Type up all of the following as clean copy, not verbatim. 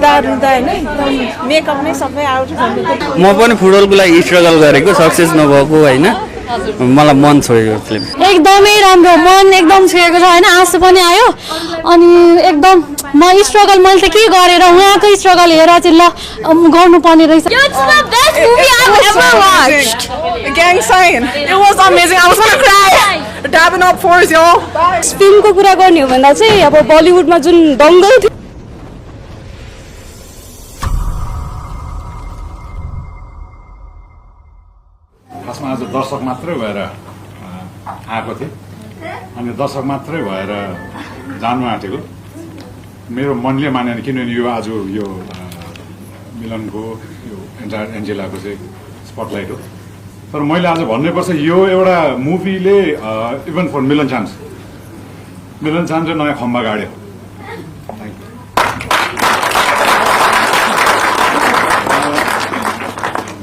रुँदा हैन एकदम मेकअप नै सबै आउट गर्नु। म पनि फुटबलको लागि स्ट्रगल गरेको, सक्सेस नभएको हैन, मलाई मन छोडेको फिल्म। एकदमै राम्रो, मन एकदम छोएको छ हैन, आँसु पनि आयो। अनि एकदम म स्ट्रगल मैले त के गरेर उहाँको स्ट्रगल हेरेर चाहिँ ल गर्नुपर्ने रहेछ। It's the best movie I've ever watched. Gang sign. It was amazing. I was gonna cry. Dabbing up for us, y'all. फिल्मको कुरा गर्ने हो भन्दा चाहिँ अब बलिउडमा जुन दङ्गल थियो खासमा आज दर्शक मात्रै भएर आएको थिएँ अनि दर्शक मात्रै भएर जानु आँटेको मेरो मनले मानेन, किनभने यो आज यो मिलनको यो एन्टायर एन्जेलाको चाहिँ स्पटलाइट हो। तर मैले आज भन्नुपर्छ यो एउटा मुभीले इभन फर मिलन चान्स चाहिँ नयाँ खम्बा गाड्यो।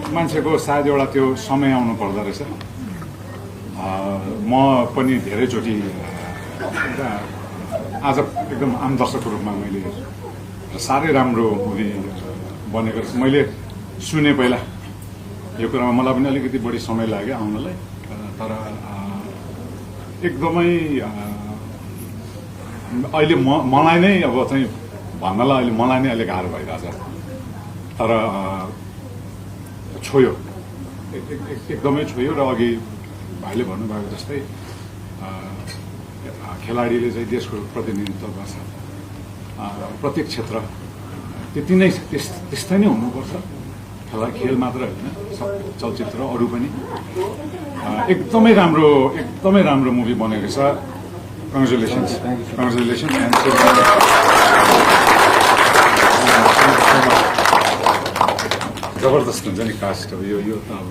मान्छेको सायद एउटा त्यो समय आउनु पर्दो रहेछ। म पनि धेरैचोटि आज एकदम आम दर्शकको रूपमा मैले साह्रै राम्रो मुभी बनेको रहेछ। मैले सुने पहिला यो कुरामा मलाई पनि अलिकति बढी समय लाग्यो आउनलाई, तर एकदमै अहिले मलाई नै अब चाहिँ भन्नलाई अहिले मलाई नै अहिले गाह्रो भइरहेछ। तर छोयो, एकदमै छोयो र अघि भाइले भन्नुभएको जस्तै खेलाडीले चाहिँ देशको प्रतिनिधित्व गर्छ, प्रत्येक क्षेत्र त्यति नै त्यस्तै नै हुनुपर्छ। खेल मात्र होइन, सब चलचित्र अरू पनि एकदमै राम्रो मुभी बनेको छ। कङ्ग्रेचुलेसन्स एन्ड जबरदस्त हुन्छ नि कास्ट। अब यो त अब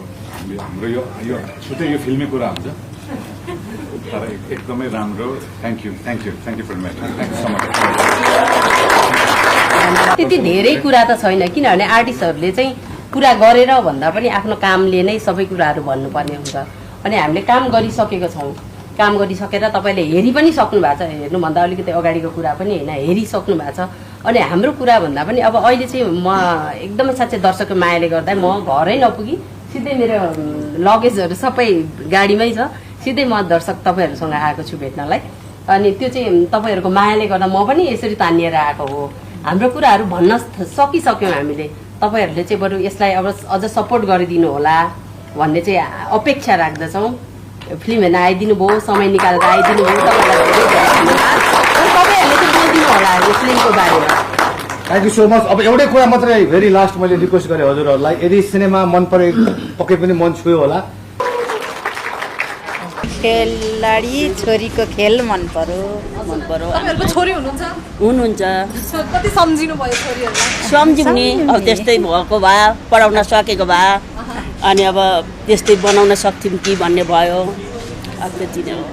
हाम्रो यो छुट्टै यो फिल्मी कुरा हुन्छ, तर एकदमै राम्रो। Thank you for my time. Thank you so much. त्यति धेरै कुरा त छैन, किनभने आर्टिस्टहरूले चाहिँ कुरा गरेर भन्दा पनि आफ्नो कामले नै सबै कुराहरू भन्नुपर्ने हुन्छ। अनि हामीले काम गरिसकेको छौँ, काम गरिसकेर तपाईँले हेरि पनि सक्नु भएको छ, हेर्नुभन्दा अलिकति अगाडिको कुरा पनि होइन हेरिसक्नु भएको छ। अनि हाम्रो कुरा भन्दा पनि अब अहिले चाहिँ म एकदमै साँच्चै दर्शकको मायाले गर्दा म घरै नपुगी सिधै मेरो लगेजहरू सबै गाडीमै छ, सिधै म दर्शक तपाईँहरूसँग आएको छु भेट्नलाई। अनि त्यो चाहिँ तपाईँहरूको मायाले गर्दा म पनि यसरी तानिएर आएको हो। हाम्रो कुराहरू भन्न सकिसक्यौँ हामीले, तपाईँहरूले चाहिँ बरु यसलाई अब अझ सपोर्ट गरिदिनु होला भन्ने चाहिँ अपेक्षा राख्दछौँ। फिल्म हेर्न आइदिनु भयो, समय निकालेर आइदिनु भयो, तपाईँहरूले चाहिँ बोलिदिनु होला यो फिल्मको बारेमा। Thank you so much. अब एउटै कुरा मात्रै भेरी लास्ट मैले रिक्वेस्ट गरेँ हजुरहरूलाई, यदि सिनेमा मन परे पक्कै पनि मन छुयो होला। खेलाडी छोरीको खेल मन पर्यो। तपाईहरुको छोरी हुनुहुन्छ कति सम्झिनु भयो छोरीहरुलाई? सम्झिउँ नि, अब त्यस्तै भएको भए पढाउन सकेको भए अनि अब त्यस्तै बनाउन सक्थ्यौँ कि भन्ने भयो। अब त्यति नै हो।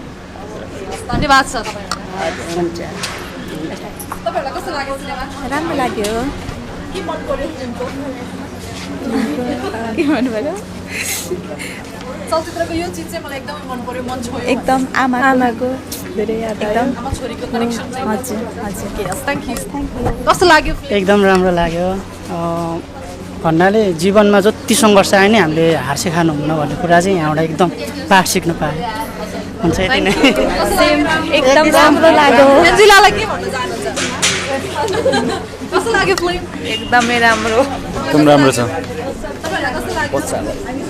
धन्यवाद छ तपाईहरुलाई। हुन्छ। तपाईहरुलाई कस्तो लाग्यो सिनेमा? राम्रो लाग्यो। के मन पर्यो फिल्मको? के भन्नुभयो? चलचित्रको यो चीज चाहिँ मलाई एकदमै मन पर्यो, मन छोयो। एकदम आमाको धेरै याद आयो। आमा छोरीको कनेक्सन चाहिँ हजुर यस थ्यांक यू। कस्तो लाग्यो? एकदम राम्रो लाग्यो। भन्नाले जीवनमा जति सङ्घर्ष आयो नि हामीले हार सिकाउनु हुन्न भन्ने कुरा चाहिँ यहाँबाट एकदम पाठ सिक्न पाएँ। हुन्छ यति नै। एकदम राम्रो लाग्यो। एन्जिलालाई के भन्न चाहनुहुन्छ? कस्तो लाग्यो फिल्म? एकदमै राम्रो। एकदम राम्रो छ। तपाईहरुलाई कस्तो लाग्यो?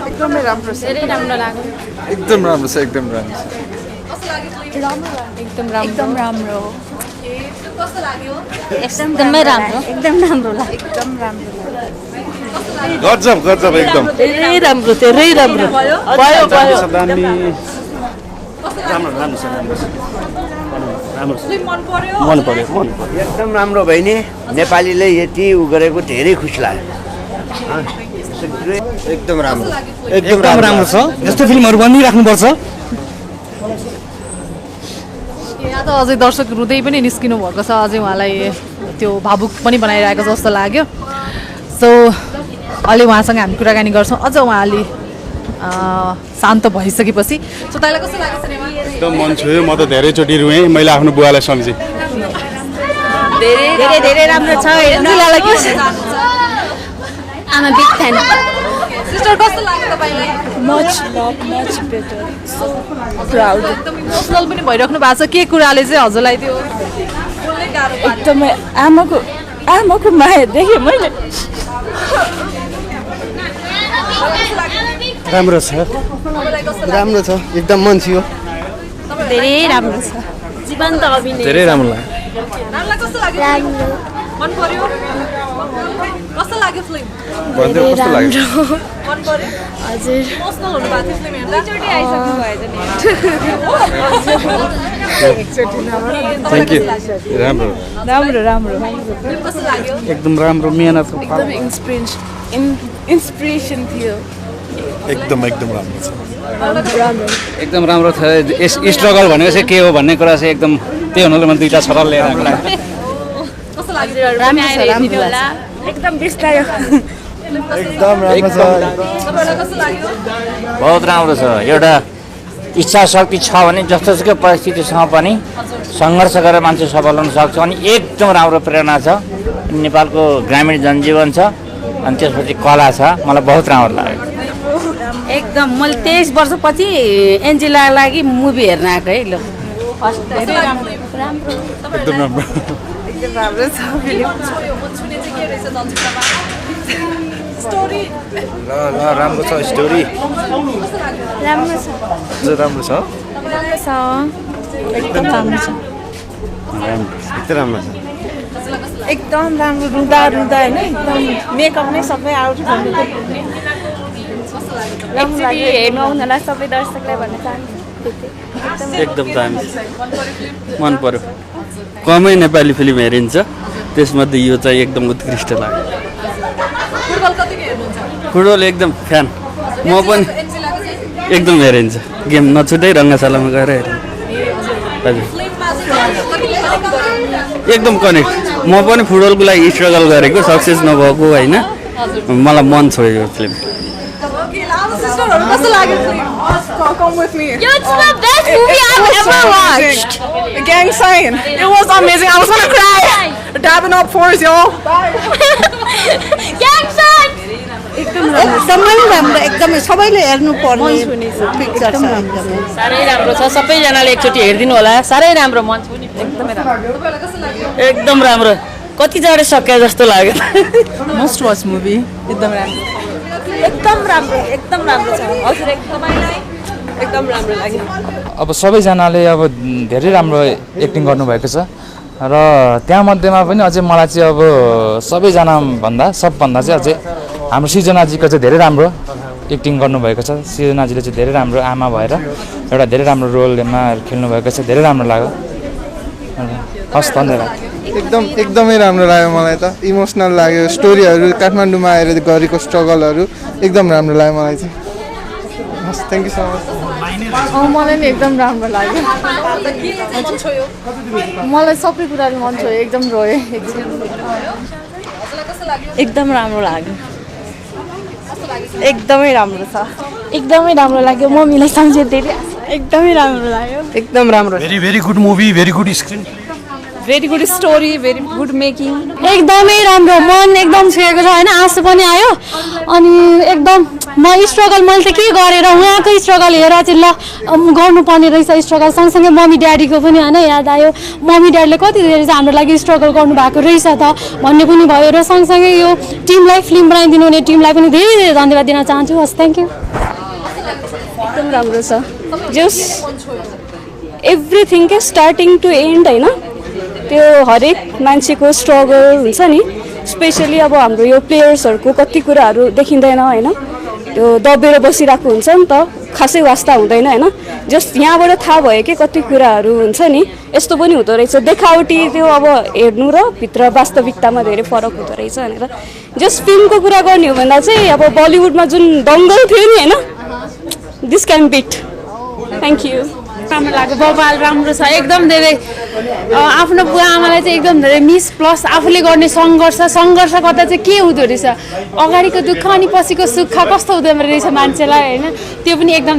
एकदमै राम्रो छ। धेरै राम्रो लाग्यो। एकदम राम्रो छ, एकदम राम्रो छ। कस्तो लाग्यो फिल्म? एकदम राम्रो। कस्तो लाग्यो? एकदमै राम्रो। एकदम राम्रो लाग्यो। एकदम राम्रो गजब एकदम। धेरै राम्रो भयो मन पर्यो? एकदम राम्रो बहिनी, नेपालीले यति उ गरेको धेरै खुसी लाग्यो। एकदम राम्रो छ। यस्तो फिल्महरू बनिराख्नुपर्छ। यहाँ त अझै दर्शक रुँदै पनि निस्किनु भएको छ, अझै उहाँलाई त्यो भावुक पनि बनाइरहेको जस्तो लाग्यो। सो अहिले उहाँसँग हामी कुराकानी गर्छौँ, अझ उहाँ अलि शान्त भइसकेपछि। सो तपाईँलाई कस्तो लाग्यो सिनेमा? एकदम मन छोयो। म त धेरैचोटि रुएँ, मैले आफ्नो बुवालाई सम्झेँ। धेरै धेरै राम्रो छ एन्जेलालाई के भन्न चाहनुहुन्छ? आमा बिग फ्यान सिस्टर कस्तो लाग्यो तपाईँलाई? मच बेटर सो प्राउड एकदम इमोसनल पनि भइराख्नु भएको छ। के कुराले चाहिँ हजुरलाई त्यो बोल्नै गाह्रो पार्यो? एकदमै आमाको माया देखेँ मैले। राम्रो छ राम्रो छ एकदम मन थियो धेरै राम्रो छ जीवन्त अभिनय धेरै राम्रो लाग्यो नामलाई कस्तो लाग्यो? मन पर्यो? कस्तो लाग्यो फिल्म? कस्तो लाग्यो मन पर्यो? हजुर इमोसनल हुनु भएको थियो फिल्म हेर्दा? थ्याङ्क यू राम्रो फिल्म कस्तो लाग्यो? एकदम राम्रो मेहनतको फल इन्सपिरेसन थियो। एकदम राम्रो छ। एकदम राम्रो थियो। स्ट्रगल भनेको चाहिँ के हो भन्ने कुरा चाहिँ एकदम त्यही हुनाले मैले 2टा छोरा लिएर आएको लाग्यो। कस्तो लाग्यो? एकदम बिस्तारो एकदम राम्रो छ तपाईँलाई कस्तो लाग्यो? बहुत राम्रो छ। एउटा इच्छा शक्ति छ भने जस्तोसुकै परिस्थितिसँग पनि सङ्घर्ष गरेर मान्छे सफल हुन सक्छ अनि एकदम राम्रो प्रेरणा छ। नेपालको ग्रामीण जनजीवन छ अनि त्यसपछि कला छ। मलाई बहुत राम्रो लाग्यो। एकदम मैले 23 वर्षपछि एन्जेलाको लागि मुभी हेर्न आएको है। ल एकदम राम्रो। राम्रो छ फिल्म। स्टोरी ल राम्रो छ स्टोरी राम्रो छ राम्रो छ एकदम राम्रो छ एकदम राम्रो छ एकदम राम्रो रुँदा होइन एकदम मेकअप नै सबै आउट राम्रो लाग्यो। हेर्नु आउनलाई सबै दर्शकलाई भन्न चाहन्छु एकदम दामी मन पर्यो। कमै नेपाली फिल्म हेरिन्छ त्यसमध्ये यो चाहिँ एकदम उत्कृष्ट लाग्यो। फुटबल कतिको हेर्नुहुन्छ? फुटबल एकदम फ्यान म पनि एकदम हेरिन्छ। गेम नछुट्टै रङ्गशालामा गएर हेरिन्छ। हजुर एकदम कनेक्ट। म पनि फुटबलको लागि स्ट्रगल गरेको सक्सेस नभएको होइन मलाई मन छोयो यो फिल्म। कस्तो लाग्यो film? Come with me. It's the best movie I've ever watched. Gang sign. It was amazing. I was gonna cry. Dabbing up for us, y'all. Gang sign. एकदमै राम्रो एकदमै सबैले हेर्नु पर्ने पिक्चर छ। साह्रै राम्रो छ सबैजनाले एकचोटि हेरिदिनु होला साह्रै राम्रो मन छुने एकदमै राम्रो एकदम राम्रो कति चढे सक्यो जस्तो लाग्यो मोस्ट वाच मुभी एकदम राम्रो छ हजुर एकदम राम्रो लाग्यो। अब सबैजनाले अब धेरै राम्रो एक्टिङ गर्नुभएको छ र त्यहाँमध्येमा पनि अझै मलाई चाहिँ अब सबभन्दा चाहिँ अझै हाम्रो सृजनाजीको चाहिँ धेरै राम्रो एक्टिङ गर्नुभएको छ। सृजनाजीले चाहिँ धेरै राम्रो आमा भएर एउटा धेरै राम्रो रोलमा खेल्नुभएको छ। धेरै राम्रो लाग्यो। हस् धन्यवाद। एकदमै राम्रो लाग्यो मलाई त इमोसनल लाग्यो स्टोरीहरू काठमाडौँमा आएर गरेको स्ट्रगलहरू एकदम राम्रो लाग्यो मलाई चाहिँ। हस् थ्याङ्क यू सो मच। मलाई नि एकदम राम्रो लाग्यो। मलाई सबै कुराले मन छोयो एकदम रोएँ एकदम राम्रो लाग्यो एकदमै राम्रो छ एकदमै राम्रो लाग्यो मम्मीलाई सम्झेर धेरै एकदमै राम्रो लाग्यो एकदम राम्रो very good movie very good screen very good story very good making एकदमै राम्रो मन एकदम छुएको छ होइन आँसु पनि आयो अनि एकदम म स्ट्रगल मैले त के गरेर उहाँको स्ट्रगल हेरेर चाहिँ ल गर्नुपर्ने रहेछ स्ट्रगल सँगसँगै मम्मी ड्याडीको पनि होइन याद आयो मम्मी ड्याडीले कति धेरै चाहिँ हाम्रो लागि स्ट्रगल गर्नुभएको रहेछ त भन्ने पनि भयो र सँगसँगै यो टिमलाई फिल्म बनाइदिनु हुने टिमलाई पनि धेरै धेरै धन्यवाद दिन चाहन्छु हस् थ्याङ्क यू एकदम राम्रो छ जस एभ्रिथिङ के स्टार्टिङ टु एन्ड होइन त्यो हरेक मान्छेको स्ट्रगल हुन्छ नि स्पेसली अब हाम्रो यो प्लेयर्सहरूको कति कुराहरू देखिँदैन होइन त्यो दबेर बसिरहेको हुन्छ नि त खासै वास्ता हुँदैन होइन जस्ट यहाँबाट थाहा भयो कि कति कुराहरू हुन्छ नि यस्तो पनि हुँदो रहेछ देखावटी त्यो अब हेर्नु र भित्र वास्तविकतामा धेरै फरक हुँदो रहेछ भनेर जस्ट फिल्मको कुरा गर्ने हो भन्दा चाहिँ अब बलिउडमा जुन दङ्गल थियो नि होइन this can beet thank you राम्रो लाग्यो बबाल राम्रो छ एकदम धेरै आफ्नो बुवा आमालाई चाहिँ एकदम धेरै मिस प्लस आफूले गर्ने सङ्घर्ष गर्दा चाहिँ के हुँदो रहेछ अगाडिको दुःख अनि पछिको सुख कस्तो हुँदो रहेछ मान्छेलाई होइन त्यो पनि एकदम